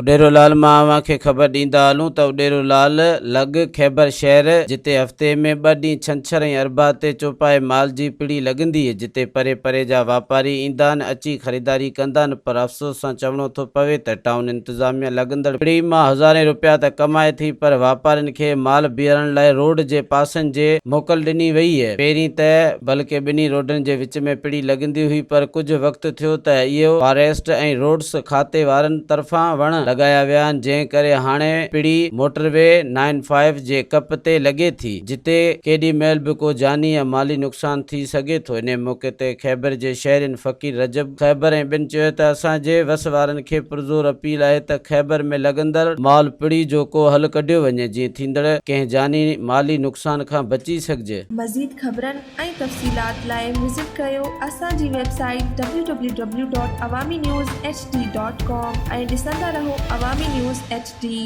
اڏيرو لال مان اوهان کي خبر ڏيندا هلون ته اڏيرو لال لڳ خيبر شهر جتي هفتي ۾ ٻه ڏينهن ڇنڇر ۽ اربع تي چوپائي مال جي پڙي لڳندي جتي پري پري جا واپاري ايندا آهن اچي خريداري ڪندا آهن پر افسوس سان چوڻو ٿو پوي ته ٽائون انتظاميه لڳندڙ پڙي مان هزارين روپيا ته ڪمائي ٿي پر واپارين کي مال بيهارڻ لاء روڊ جي پاسن جي موڪل ڏني وئي پهرين ته بلڪه ٻنهي روڊن جي وچ ۾ پڙي لڳندي هئي پر ڪجهه وقت ٿيو ته اهو فاريسٽ ۽ روڊس کاتي وارن طرفان وڻ لڳايا ويا آهن جنهن ڪري هاڻي پڙي موٽر وي نائن فائيو جي ڪپ تي لڳي ٿي جتي ڪيڏي مهل به ڪو جاني يا مالي نقصان ٿي سگهي ٿو انهي موقعي تي خيبر جي شهرين فقير رجب خيبر ۽ ٻين چيو ته اسان جي وس وارن کي پرزور اپيل آهي ته خيبر ۾ لڳندڙ مال پڙي جو ڪو حل ڪڍيو وڃي جيئن ٿيندڙ ڪنهن جاني مالي نقصان کان بچي سگهجي. مزيد خبرن ۽ تفصيلات لاء وزٽ ڪريو اسان جي website W W W dot Awami news H D dot com ۽ ڏسندا رهو عوامي نيوز ايڇ ڊي.